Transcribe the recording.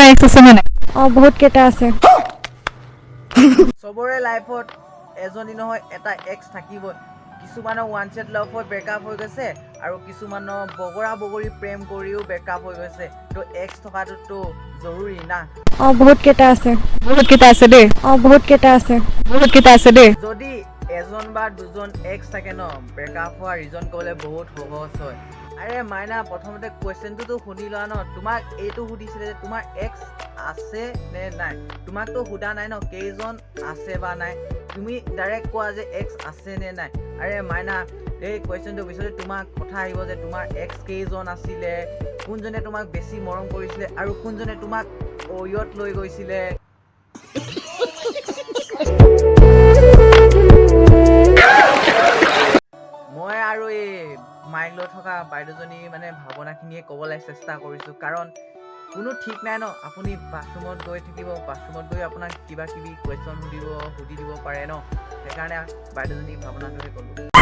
X আছে নে নাই? অঁ, বহুত কেইটা আছে। চবৰে লাইফত এজনী নহয় এটা এক্স থাকিবই। কিছুমানৰ ওৱান চাইড লাভ হৈ ব্ৰেকআপ হৈ গৈছে আৰু কিছুমানৰ বগৰা বগৰী প্ৰেম কৰিও ব্ৰেকআপ হৈ গৈছে। তো এক্স থকাটোতো জৰুৰী না। অঁ, বহুত কেইটা আছে। বহুত কেইটা আছে দেই। অঁ, বহুত কেইটা আছে। বহুত কেইটা আছে দেই। যদি এজন বা দুজন এক্স থাকে ন, ব্ৰেকআপ হোৱা ৰিজন ক'বলৈ বহুত সহজ হয়। আৰে মাইনা, প্ৰথমতে কুৱেশ্যনটোতো শুনি লোৱা ন। তোমাক এইটো সুধিছিলে যে তোমাৰ এক্স আছে নে নাই। তোমাকতো সোধা নাই ন কেইজন আছে বা নাই। তুমি ডাইৰেক্ট কোৱা যে এক্স আছে নে নাই। আৰে মাইনা, এই কুৱেশ্যনটোৰ পিছতে তোমাক কথা আহিব যে তোমাৰ এক্স কেইজন আছিলে, কোনজনে তোমাক বেছি মৰম কৰিছিলে আৰু কোনজনে তোমাক অয়ত লৈ গৈছিলে। মই আৰু এই মাইক লৈ থকা বাইদেউজনী মানে ভাৱনাখিনিয়ে ক'বলৈ চেষ্টা কৰিছোঁ, কাৰণ কোনো ঠিক নাই ন। আপুনি বাথৰুমত গৈ থাকিব, বাথৰুমত গৈ আপোনাক কিবা কিবি কুৱেশ্যন সুধি দিব পাৰে ন। সেইকাৰণে বাইদেউজনীক ভাৱনাটোহে ক'লোঁ।